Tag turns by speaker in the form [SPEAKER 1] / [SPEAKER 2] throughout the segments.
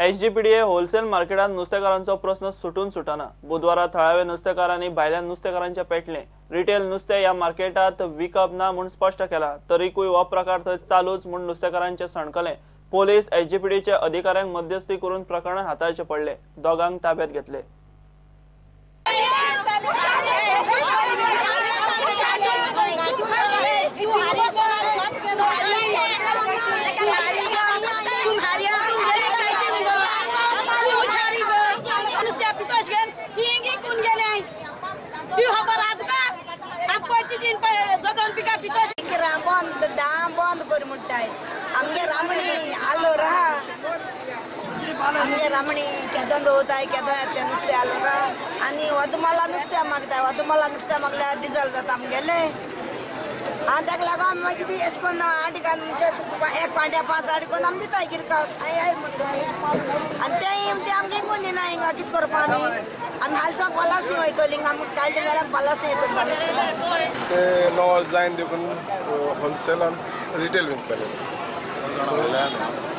[SPEAKER 1] SGPDA wholesale मार्केटांत नुस्तेकारांचो प्रस्न सुटून सुटना. बुधवारा थळावे नुस्तेकारांनी भायल्या नुस्तेकारांचे पेटले. रिटेल नुस्तें ह्या मार्केटांत विकप ना म्हूण स्पश्ट केला, तरीकूय हो प्रकार थंय चालूच म्हूण नुस्तेकारांचे सणकले. पोलीस एसजीपीडीचे अधिकाऱ्यांक मध्यस्थी करून प्रकरण हाताळचें पडलें. दोगांक ताब्यात घेतले.
[SPEAKER 2] बंद दाम बंद कर म्हणटाय. आमगे रामणी आलोरा, आमगे रामणी केदों दवरताय, केदों येता नुस्तें आलोरा. आनी वदमाला नुस्तें मागताय, वदमाला नुस्तें मागल्यार डिजल जाता आमगेलें. आनी ताका लागून मागीर अशें करून आठ घालून एक पांड्या 5 आठ करून आमी दिताय गिरकाक. आनी म्हणटा तुमी आनी तें आमकां विकून दिना. हिंगा कितें करपा आमी? आमी हालसां पलासी वयतली, आमकां काडलें जाल्यार पलासी येता नुस्तें.
[SPEAKER 3] ते लॉ जायन देखून होलसेलांत रिटेल विकताले.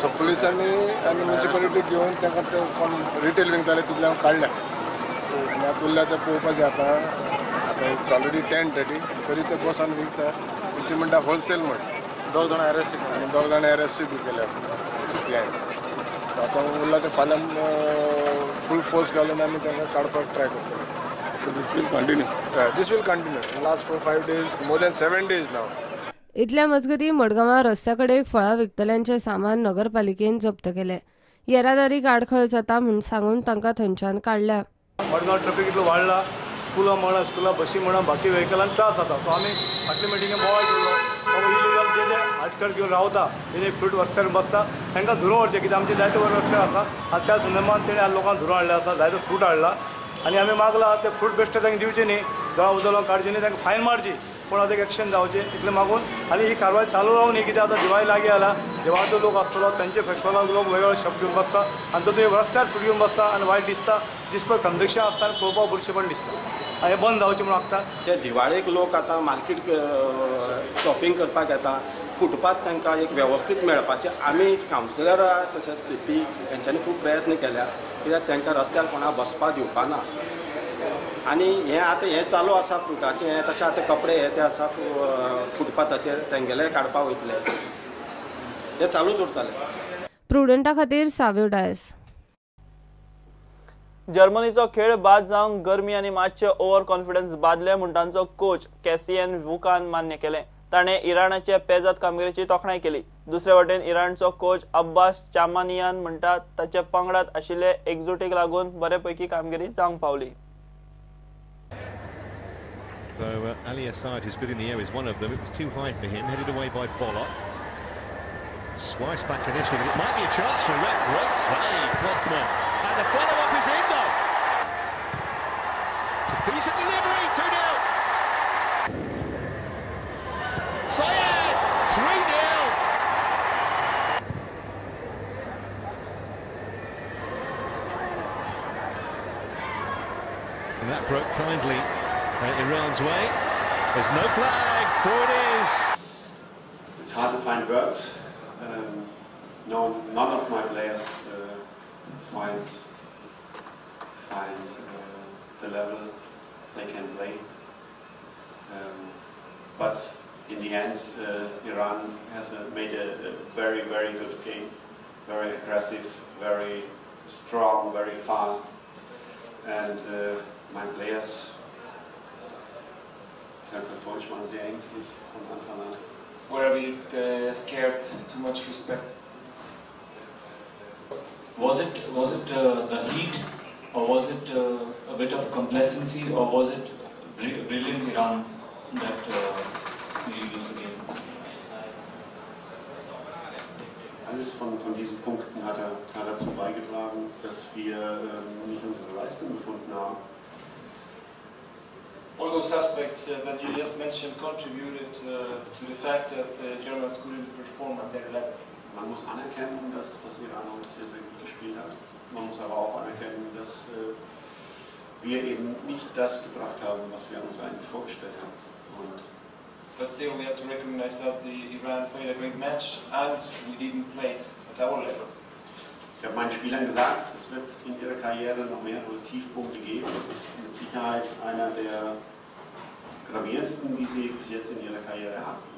[SPEAKER 3] सो पुलिसांनी आनी म्युनिसिपालिटी घेवन तांकां ते कोण रिटेल विकताले तितल्यान काडल्या. आनी आतां उरल्या ते पळोवपाचें. आतां आतां it's already 10:30 तरी ते बसान विकता. ती म्हणटा होलसेल म्हण. दोग जाणां अरेस्ट आनी दोग जाणां अरेस्टूय बी केल्या चुकल्यान. आतां उरला ते फाल्यां फूल फोर्स घालून आमी तांकां काडपाक ट्राय करतले. This will continue. This will continue. Last 4-5 days, more than 7 days now.
[SPEAKER 4] इतल्या मजगतीं मडगांवां रस्त्या कडेक फळां विकतल्यांचें सामान नगरपालिकेन जप्त केलें. येरादारीक आडखळ जाता म्हूण सांगून तांकां थंयच्यान काडल्या.
[SPEAKER 5] मडगांव ट्रॅफिक इतलो वाडला, स्कुलां म्हणा, स्कुलां बसी म्हणा, बाकी व्हेकलांक त्रास जाता. सो आमी फाटले मिटिंगे बोवाळ केल्लो, इलिगल जे जे आटकळ घेवन रावता, जे जे फ्रूट रस्त्यार बसता तांकां धरून व्हरचें, कित्याक आमचे जायते वर रस्ते आसा. आनी त्या संदर्भान तेणें लोकांक धरून हाडलें आसा, जायतो फ्रूट हाडला. आनी आमी मागला ते फ्रूट बेश्टे तांकां दिवचे न्ही, दवा उदलां काडची न्ही, तांकां फायन मारची, पूण आतां एक एक्शन जावचें इतलें मागून. आनी ही कारवाय चालू रावूं न्ही, कित्याक आतां दिवाळी लागीं आला, देवाचो लोक आसतलो, तांचे फेस्टिवलाक लोक वेगवेगळे शॉप घेवन बसता आनी तो रस्त्यार फ्रूट घेवन बसता आनी वायट दिसता, दिसपाक कंजक्शन आसता आनी पळोवपाक बुरशेपण दिसता. आनी हें बंद जावचें म्हूण मागता.
[SPEAKER 6] ते दिवाळेक लोक आतां मार्केट शॉपिंग करपाक येता, फुटपाथ तांकां एक वेवस्थीत मेळपाचें आमी कावन्सिलर तशेंच सीपी हेंच्यांनी खूब प्रयत्न केल्या, कित्याक तांकां रस्त्यार कोणाक बसपाक दिवपा ना. आनी हें आतां हें चालू आसा फ्रुटाचें हें, तशें आतां कपडे हे ते आसा फुटपाथाचेर तेंगेले काडपाक वयतले, हें चालूच उरतलें.
[SPEAKER 4] प्रुडंटा खातीर साव्यो डायस.
[SPEAKER 1] जर्मनीचो खेळ बाद जावंक गरमी आनी मातशे ओव्हर कॉन्फिडन्स बादले म्हूण तांचो कोच कॅसियन वुकान मान्य केलें. ताणें इराणाचे पेजात कामगिरीची तोखणाय केली. दुसरे वटेन इराणचो कोच अब्बास चामानियान म्हणटा ताच्या पंगडात आशिल्ले एकजुटीक लागून बरेपैकी कामगिरी जावंक पावली.
[SPEAKER 7] Though Ali Assad, who's good in the air, is one of them. It was too high for him, headed away by Boller. Slice back initially, but it might be a chance for Iraq. Great save, Klockman. And the follow-up is in, though. It's a decent delivery, 2-0. Syed, 3-0. And that broke kindly Iran's way. There's no flag, 4 it is.
[SPEAKER 8] It's hard to find words. No, none of my players find the level they can play. But in the end, Iran has made a very, very good game. Very aggressive, very strong, very fast. And my players, ich sag's auf Deutsch, waren sehr ängstlich von Anfang an.
[SPEAKER 9] Were a bit scared, too much respect.
[SPEAKER 10] Was it the heat, or was it a bit of complacency, or was it brilliant Iran that made you lose the game?
[SPEAKER 8] Alles von diesen Punkten hat dazu beigetragen, dass wir nicht unsere Leistung gefunden haben.
[SPEAKER 9] All those aspects that you just mentioned contributed to the fact that the Germans couldn't perform at their level.
[SPEAKER 8] Man muss anerkennen, dass Iran auch sehr, sehr gut gespielt hat. Man muss aber auch anerkennen, dass wir eben nicht das gebracht haben, was wir uns eigentlich vorgestellt haben. Und
[SPEAKER 9] but still we have to recognize that the Iran played a great match and we didn't play it at our level.
[SPEAKER 8] Ich habe meinen Spielern gesagt, es wird in ihrer Karriere noch mehrere Tiefpunkte geben. Das ist mit Sicherheit einer der gravierendsten, die sie bis jetzt in ihrer Karriere hatten.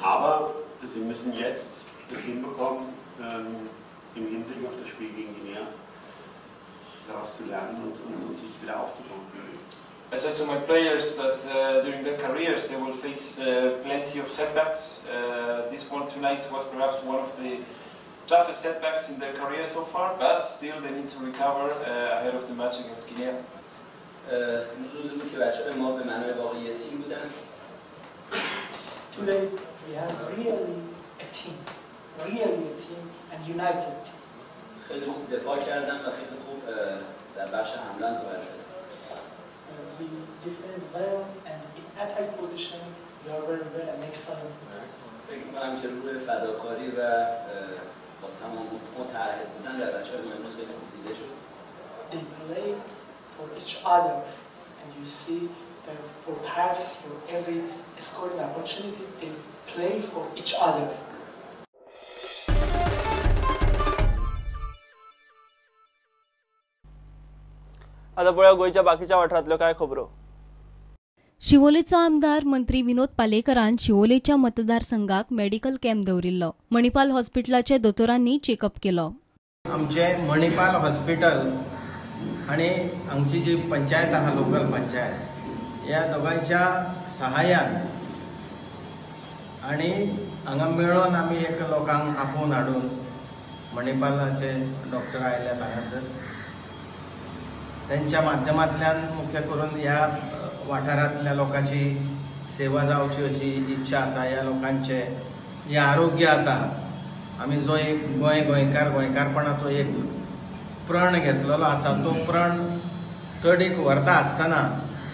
[SPEAKER 8] Aber sie müssen jetzt es hinbekommen, im Hinblick auf das Spiel gegen Guinea daraus zu lernen und sich wieder aufzubauen.
[SPEAKER 9] I said to my players that during their careers they will face plenty of setbacks. This one tonight was perhaps one of the toughest setbacks in their career so far, but still they need to recover ahead of the match against Guinea.
[SPEAKER 11] روزی بود که بچه‌های ما به معنای واقعی تیم بودن.
[SPEAKER 12] Today we have really a team, really a team and united team.
[SPEAKER 11] خیلی خوب دفاع کردن و خیلی خوب در بخش حمله ظاهر شدن.
[SPEAKER 12] We defend well and in attack position we are very well and excellent.
[SPEAKER 11] فکر می‌کنم که روح فداکاری و با تمام متعهد بودن در بچه‌های ما امروز خیلی خوب دیده شد.
[SPEAKER 12] They played for each other and you see that for pass, for every scoring opportunity, they play for each other.
[SPEAKER 1] आता पळोवया गोंयच्या बाकीच्या वाठारांतल्यो कांय खबरो.
[SPEAKER 13] शिवोलेचो आमदार मंत्री विनोद पालेकरान शिवोलेच्या मतदारसंघाक medical camp दवरिल्लो. मणिपाल हॉस्पिटलाचे दोतोरांनी चेकअप केलो.
[SPEAKER 14] आमचे मणिपाल हॉस्पिटल आनी हांगची जी पंचायत आहा, लोकल पंचायत, ह्या दोगांच्या सहाय्यान आनी हांगा मेळोन आमी एक लोकांक आपोवन हाडून मणिपालाचे डॉक्टर आयल्यात हांगासर, त्यांच्या माध्यमांतल्यान मुख्य करून ह्या वाठारांतल्या लोकांची सेवा जावची अशी इच्छा आसा. ह्या लोकांचे जें आरोग्य आसा, आमी जो एक गोंय गोंयकार गोंयकारपणाचो एक प्रण घेतलेलो आसा, तो प्रण तडीक व्हरता आसतना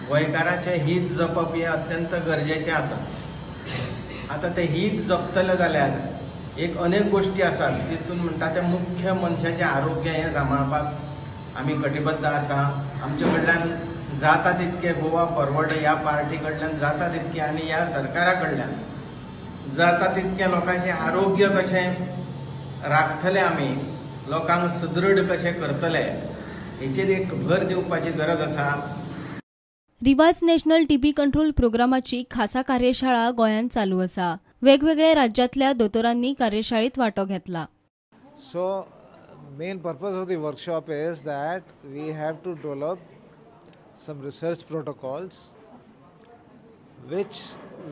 [SPEAKER 14] गोंयकाराचें हित जपप हें अत्यंत गरजेचें आसा. आतां तें हित जपतलें जाल्यार एक अनेक गोश्टी आसात, तितून म्हणटा तें मुख्य मनशाचें आरोग्य हें सांबाळपाक आमी कटिबद्ध आसा. आमचे कडल्यान जाता तितके गोवा फॉरवर्ड ह्या पार्टी कडल्यान जाता तितके आनी ह्या सरकारा कडल्यान जाता तितकें लोकांचें आरोग्य कशें राखतले, आमी लोकांक सुदृढ कशें करतले हेचेर एक भर दिवपाची गरज आसा.
[SPEAKER 13] रिवाज नॅशनल टीबी कंट्रोल प्रोग्रामाची खासा कार्यशाळा गोंयांत चालू आसा. वेगवेगळ्या राज्यांतल्या दोतोरांनी कार्यशाळेत वांटो घेतला.
[SPEAKER 15] So main purpose of the workshop is that we have to develop some research protocols which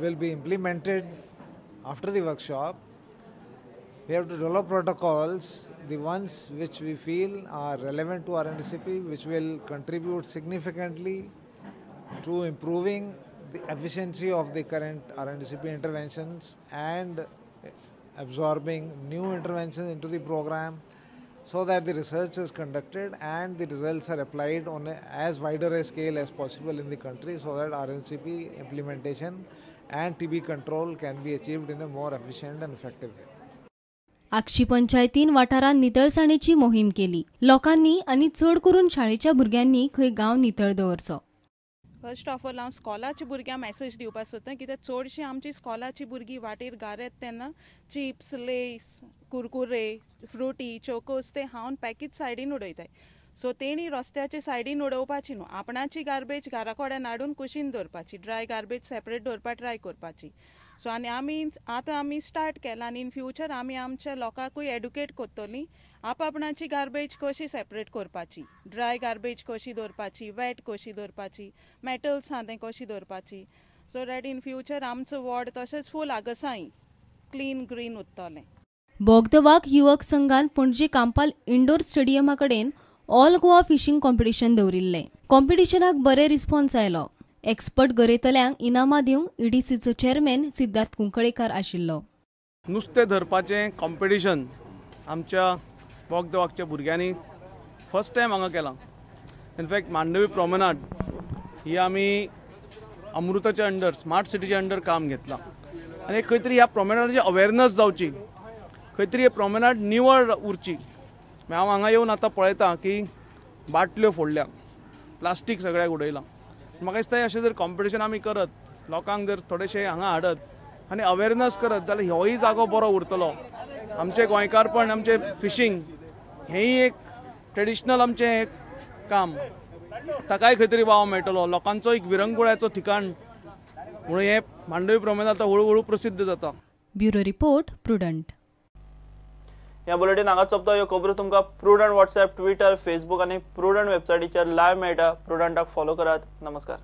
[SPEAKER 15] will be implemented after the workshop. We have to develop protocols, the ones which we feel are relevant to RNDCP, which will contribute significantly to improving the efficiency of the current RNDCP interventions and absorbing new interventions into the program, so that the research is conducted and the results are applied on as wider a scale as possible in the country, so that RNCP implementation and TB control can be achieved in a more efficient and effective way.
[SPEAKER 13] Akshi पंचायतीन वाठारांत नितळसाणेची मोहीम केली. लोकांनी आनी चड करून शाळेच्या भुरग्यांनी खंय गांव नितळ दवरचो.
[SPEAKER 16] फर्स्ट ऑफ ऑल हांव स्कॉलाच्या भुरग्यांक मॅसेज दिवपाक सोदता, कित्याक चडशीं आमची स्कॉलाची भुरगीं वाटेर गारेत तेन्ना chips, Lays, Kurkure, Frooti, Chocos ते खावन पॅकेट सायडीन उडयताय. सो तेणी रस्त्याचे सायडीन उडोवपाची न्हू, आपणाची गार्बेज घरा कडेन हाडून कुशीन दवरपाची, ड्राय गार्बेज सेपरेट दवरपाक ट्राय करपाची. सो आनी आमी आतां आमी स्टार्ट केला आनी इन फ्युचर आमी आमच्या लोकांकूय एडुकेट करतलीं आपणाची गार्बेज कशी सेपरेट करपाची, ड्राय गार्बेज कशी दवरपाची, वेट कशी दवरपाची, मेटल्स आहा तें कशी दवरपाची, सो that in future आमचो वॉर्ड तशेंच फूल आगसाई क्लीन ग्रीन उरतलें.
[SPEAKER 13] बोगदवाक युवक संघान पणजे कांपाल इंडोर स्टेडियमा कडेन ऑल गोवा फिशींग कॉम्पिटिशन दवरिल्लें. कॉम्पिटिशनाक बरे रिस्पॉन्स आयलो. एक्सपर्ट गरयतल्यांक इनामां दिवंक ईडीसीचो चेअरमॅन सिद्धार्थ कुंकळेकार आशिल्लो.
[SPEAKER 17] नुस्तें धरपाचें कॉम्पिटिशन आमच्या बोगदवाकच्या भुरग्यांनी फर्स्ट टायम हांगा केलां. इनफॅक्ट मांडवी प्रोमेनाड ही आमी अमृताच्या अंडर, स्मार्ट सिटीच्या अंडर काम घेतलां आनी खंय तरी ह्या प्रोमेनाडाची अवेरनस जावची, खंय तरी हे प्रोमेनाड निवळ उरची. हांव हांगा येवन आतां पळयतां की बाटल्यो फोडल्या, प्लास्टीक सगळ्याक उडयलां. म्हाका दिसता अशें जर कॉम्पिटिशन आमी करत, लोकांक जर थोडेशें हांगा हाडत आनी अवेरनस करत जाल्यार होय जागो बरो उरतलो. आमचें गोंयकारपण, आमचें फिशींग हेंय एक ट्रेडिशनल आमचें एक काम, ताकाय खंय तरी वाव मेळटलो. लोकांचो एक विरंगुळ्याचो ठिकाण म्हणून हें मांडवी प्रोमेनाद आतां हळू हळू प्रसिद्ध जाता.
[SPEAKER 13] Bureau report, Prudent.
[SPEAKER 1] ह्या बुलेटीन हांगा सोंपता. ह्यो खबरो तुमकां प्रुडंट वॉट्सएप, ट्विटर, फेसबूक आनी प्रुडंट वेबसायटीचेर लायव्ह मेळटा. प्रुडंटाक फॉलो करात. नमस्कार.